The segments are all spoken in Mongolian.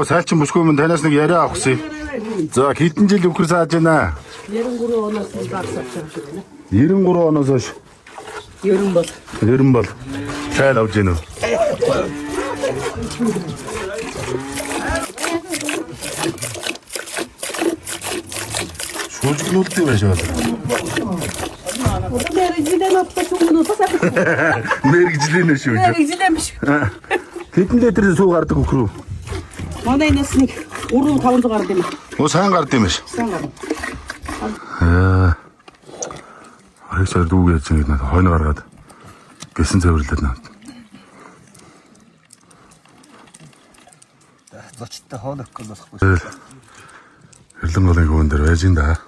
Сайлчин бүсгүй минь танаас нэг яриа авах гэсэн. За, хэдэн жил үхэр сааж байна? 93 оноос багс авч байгаа юм шиг байна. 93 оноос хойш. 90 бол. 90 бол цайл авч гинөө. Шүүжгнүүлдэг байж байна. Мэрэгжлийн одоо шүүгнүүд бас Мэрэгжлийн нь шүүж. мэрэгжлийн биш. Хэдэн литр сүү гардаг үхрүү? Манай энэс нэг 3 500 гард юм. Оо, сайн гард юм биш. Сайн гарна. Аа. Хоёр сар дүүг яаж ингэж надад хойно гаргаад гисэн цэвэрлээд наад. Зочдтой хоол өгөхгүй болохгүй. Хэрлэн голын хөвөн дээр байж ин да.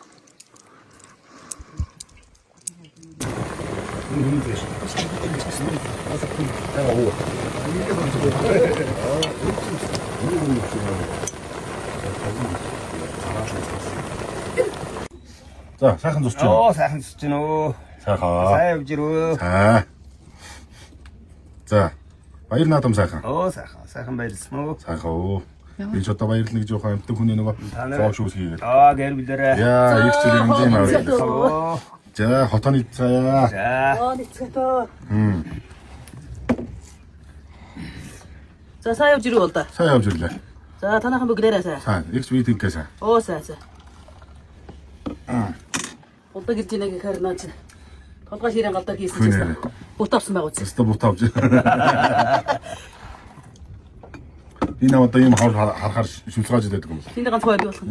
За, сайхан зурч байна. Оо, сайхан зүсэж гинөө. Сайхан. Сайн явж ирөө. За. За. Баяр наадам сайхан. Оо, сайхан. Сайхан баярлсан уу? Сайхан оо. Би ч одоо баярлна гэж явах амтан хүний нөгөө Та нар- зоо шүүс хийгээд. Аа, гэр бүлээрээ. Яа, их зүйл юм юм аа. Оо. За, хотооны цаа. За. Аа, нэгцгээтэй. За, сайн явж ирүү бол да. Сайн явж ирлээ. За, танайхан бүгдээрээ сайн. Сайн, их би тэнхээ сайн. Оо, сайн сайн. Улдаг ирж ийнэ гэхээр наа чинь толгой ширэн галдар хийсэн чинь бут авсан байгаа үз. Өстө бут авч. Энэ одоо ийм хор харахаар шүлгааж байдаг юм. Тэнд ганц хоёр болох.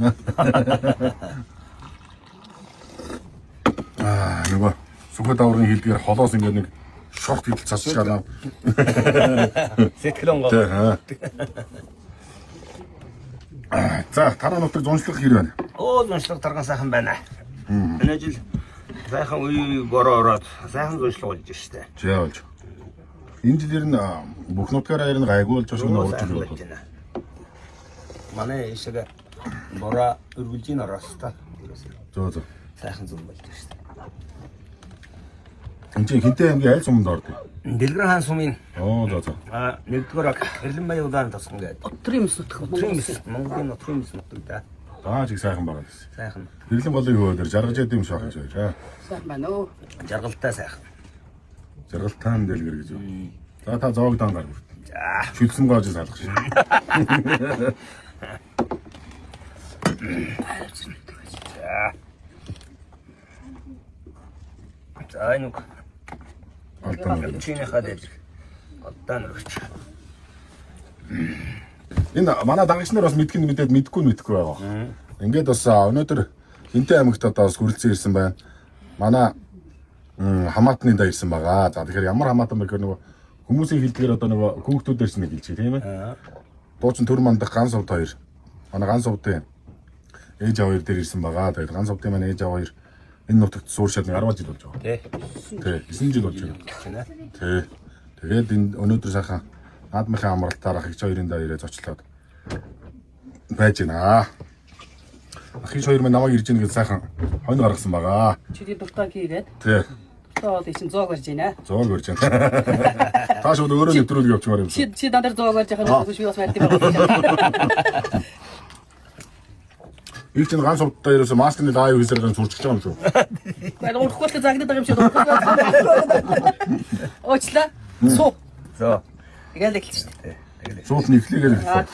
Аа, нөгөө сүхэ даврын хилдгээр холоос ингээд нэг шорт хилдэл цасчгаа. Сэтгэл онгоо. Тэ. Аа. За, тараа нутаг зуншлах хэр байна? Оо, зуншлаг тарган сайхан байна. Энэ жил сайхан үе бороо ороод сайхан зуншлаг болж штэ. За болж. Энэ жил ер нь бүх нутгаараа ер нь гайгүй болж байгаа шиг Оо, нэг сайхан урж болж байна. байна. Манай ишиг бороо өргөлжийн ороос та. Зөө зөө. Сайхан зун болж штэ. Энд чинь Хинтээ аймгийн аль суманд ордог? Дэлгэр хаан сумын Оо, зөө зөө. нэгдүгээр аг Хэрлэнбаян удаан тосгон гэдэг. Отрын мэс нутг. Монгол Монголын нутгийн мэс нутаг да. Даа чиг сайхан байгаа гэсэн. Сайхан. Хэрлэн голын хөвөө дээр жаргаж яд юм шиг гэж байна. Сайхан байна оо. Жаргалтай сайхан. Жаргалтаан дэлгэр гэж юу. За, та зоог даан гар бүрт. За. Шүлсэн гоож салгах шиг. За. За, энэ үг. Алдан нүрэг. Чинийхээ дэлгэр. Алдаан өргөч. Энэ манай дагагч нар бас мэдгэн мэдээд мэдгүй нь мэдгүй байгаа. Ингээд бас өнөөдөр Хинтээ аймагт одоо бас хүрэлцэн ирсэн байна. Манай хамаатны даа ирсэн байгаа. За, тэгэхээр ямар хамаатан бэ гэхээр нөгөө хүмүүсийн хэлдгээр одоо нөгөө хүүхдүүдээр ч нэг хэлж тийм ээ. Дуучин төр мандах ганц сувд хоёр. Манай ганц сувдын ээж аав хоёр дээр ирсэн байгаа. Тэгээд ганц сувдын маань ээж аав хоёр энэ нутагт сууршаад нэг 10 жил болж байгаа. Тэ. Тий, 9 жил болж байна. Чинэ. Тий. Тэгээд энэ өнөөдөр сайхан наадмынхаа амралтаар ах эгч хоёрын даа ирээ зочлоод байж байна. Ах эгч хоёр маань намайг ирж ийн гэж сайхан хонь гаргасан байгаа. Чиний дуртай хийгээд. Тий. Дуртай бол чинь зоог барьж байна. Зоог өрж байна. Та шууд өөрөө нэвтрүүлэг явчихмаар юм Чи шиг. чи дан дээр зоог барьж яхаа би бас барьд юм байна. Их чинь ганц хувьдаа ерөөсө маскны лайв хийсээр гэн сурчиж байгаа юм шүү. Гэхдээ урахгүй л загнаад байгаа юм шиг. Уучлаа. Суу. За. Тэгэл эхэлж шүү дээ. Тэ. Тэгэл. Шууд нэвтлэгээр эхэлсэн.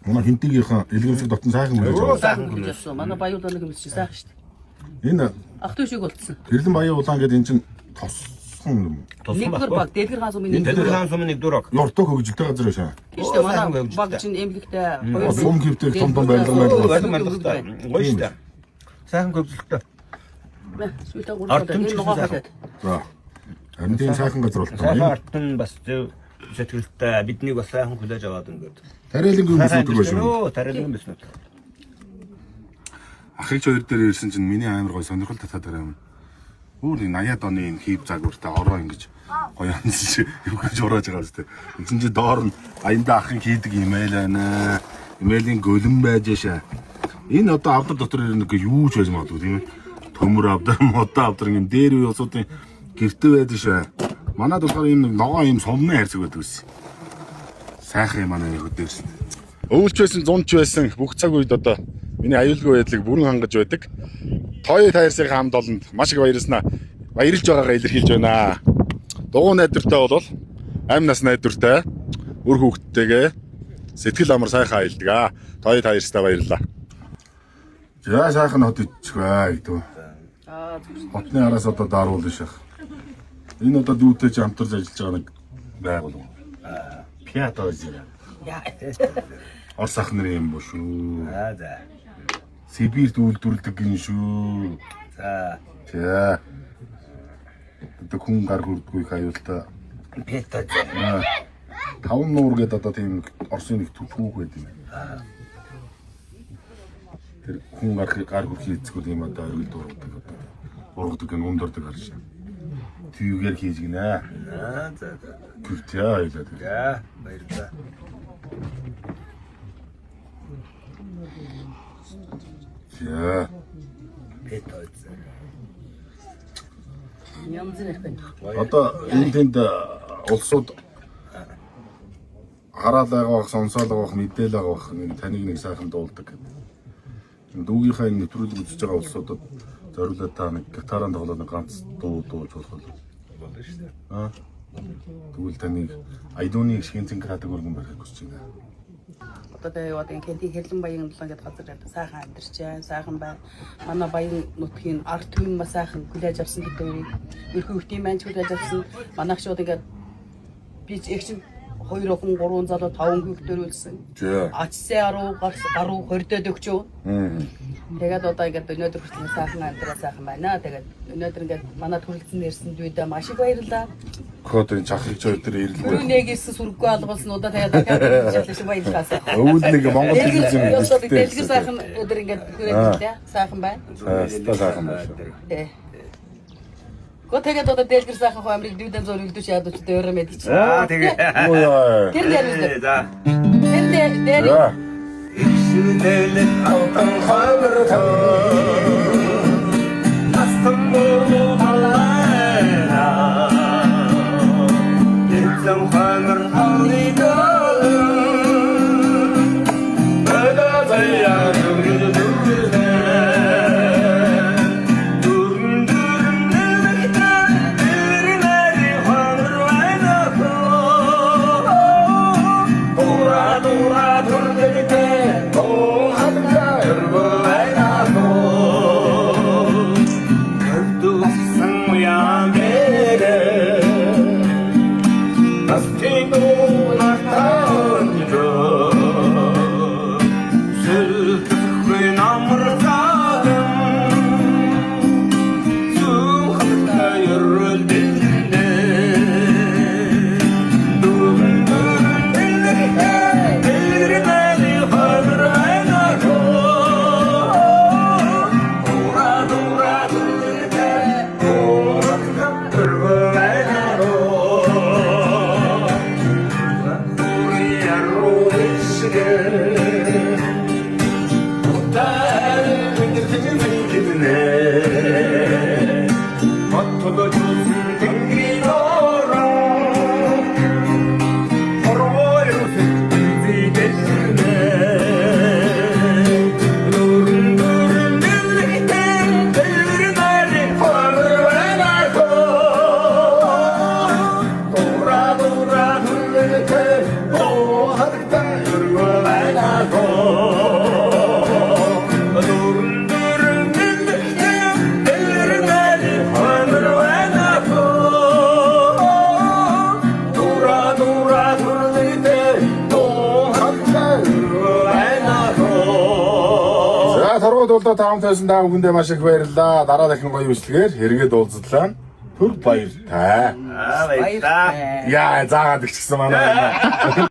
Манай хинтигийнхэн элгэмсэг дотн сайхан хүлээж Оо, аваа. сайхан Хүлээж хүлээж. авсан. Манай баяуулаа нэг юм чи сайхан шүү дээ. Энэ Ах дүү шиг болцсон. Хэрлэн баян улаан гэдэг энэ чинь тосхон юм уу? Туссан Нэгдүгээр баг, баггүй. дэлгэр хаан сумын Дэлгэр нэгдүгээр. хаан сумын нэгдүгээр аг. Ёртоо хөгжилтэй газар байсан. Тийм шүү дээ. Сайхан Манай хөгжилтэй. баг чинь эмнэлэгтэй хоёр Сум хэвтэх том том барилга барилга. Барилга барилгатай. Гоё шүү дээ. Сайхан хөгжилтэй. Сүүлдээ гурав Ард удаа түмэн энэ ч гэсэн ногоо сайхан. хатаад. За. Харин тийм сайхан газар болтоо. Сайхан ард нь бас зөв сэтгэлтэй биднийг бас сайхан хүлээж аваад ингээд. Тариалангүй хүмүүс нутаг байсан. Өө, тариалангүй мэс нутаг. Ах эгч хоёр дээр ирсэн чинь миний амар гой сонирхол татаад байгаа юм. Өөр нэг 80-ад оны энэ хийв загвартай ороо ингэж гоё янз юм гэж урааж байгаа үстэй. Тэгсэн чинь доор нь аяндаа ахын хийдэг имэйл байна. Имэйлийн гөлөн байж шээ. Энэ одоо авдар дотор нэг юу ч байж магадгүй тийм ээ. Төмөр авдар, модоо авдар юм дээр үе улсуудын гэрте байдаг шээ. Манад болохоор ийм нэг ногоон ийм сумны хайрцаг байдаг гэсэн. Сайхан юм манай хөдөөс. Өвөлч байсан, зунч байсан бүх цаг үед одоо миний аюулгүй байдлыг бүрэн хангаж байдаг. Тойо тайрсыг хамт олонд маш их баярлснаа. Баярлж байгаагаа илэрхийлж байна. Дугуй найдвартай бол амь нас найдвартай үр хүүхдтэйгээ сэтгэл амар сайхан аялдаг аа. Тойо тайрстай баярлалаа. За сайхан хот идчих бай гэдэг. Аа зүг. Хотны араас одоо даруул шах. Энэ одоо дүүтэй ч хамтарч ажиллаж байгаа нэг байгууллага. Пиато зэр. Яа. Орос ах нарын юм бо шүү. Аа за. Сибирт үйлдвэрлэдэг гин шүү. За. За. Одоо хүн гар хүрдгүй их аюултай. Пета зэ. Таван нуур гэдэг одоо тийм нэг Оросын нэг түүх байд юм. Тэр хүн гар гар хүрхий эцгүүд юм одоо оргил дургадаг одоо ургадаг гин ундордог гарч. Түүгээр хийж гинэ. Аа за за. Күртээ аюулаа. За баярлалаа. За. Пета зэ. Янз бүр байна. Одоо энэ тэнд улсууд хараал байгаа бах, сонсоол байгаа бах, мэдээлэл байгаа бах нэг таныг нэг сайхан дуулдаг гэдэг. Дүүгийнхаа энэ нэвтрүүлэг үзэж байгаа улсуудад зориулаад та нэг гитарaan тоглоод нэг ганц дуу дуулж болох уу? Болно шүү дээ. Аа. Тэгвэл таныг Айдууны шгэнцэн крадаг өргөн барихыг хүсэж байна. Одоо тэгээ яваад энэ Кентийн Хэрлэн баян долоон гэдэг газар амьд сайхан амьдарч байна. Сайхан байна. Манай баян нутгийн ард түмэн маш сайхан хүлээж авсан гэдэг үеийг ерхий хүүхдийн маань ч хүлээж авсан. Манайх шууд ингээд би ч их чинь 2 охин 3 залуу 5 хүүхдээр үлсэн. За. Ачсаа 10 гарс гаруй 20-д өгчөө. Тэгээд одоо ингээд өнөөдөр хүртэл сайхан амьдраа сайхан байна. Тэгээд өнөөдөр ингээд манай төрөлцөн нэрсэн дүйдээ маш их баярлалаа. Код энэ чахыг ч өдөр ирэлгүй. Түрүүнээ гисэн сүрггүй алгуулсан удаа тэгээд дахиад шиг баярлалаа. Өвөл нэг Монгол телевизийн Дэлгэр дэлгэр сайхан өдөр ингээд хүрээд ирлээ. Сайхан байна. За, сайхан байна шүү. Тэ. Гоо тэгээд одоо дэлгэр сайхан хөө амрыг дүйдэн зур үлдүүч яад ч дөөрэ мэдчих. Аа тэгээ. Оо яа. Тэр дээр үстэй. За. Тэр дээр дээр За. Ихшүтэл алтан хоймор тастан буруу талайна. Эцэн хоймор хавны дөлөн. Бэдэ заяа дүрэн дүрэн. Дүрэн дүрэн нэлэгтэн дэрнэри хоймор байна хөө. Дура дура дүрдэгтэй тун хадга өргөө байна хөө. Көрдүүлсэн яан дээрээ Настин дунартан Сүлдэхгүй намар цаган Зүүн хаттай өрөлдөлнэ Дүрэн дүрэн дэлгэртэй дэлгэрмэли хоймор байна хөө Дура дура дүрдэгтэй дуурахтан өргөө байна хөө Дура дура дүрдэгтэй тун хадагтай өргөө байна хөө. Дөрөн дөрөн дэлгэртэй дэлгэрмэли хоймор байна хөө. Дура дура дүрдэгтэй Тун хадагтай өргөө байна хөө. За торгууд болдоо таам тойсон та бүхэндээ маш их баярлалаа. Дараа дахин гоё бичлэгээр хэрэгэд уулзлаа. Түр баяртай. Аа баярлалаа. Яа заагаад өгчихсэн манай.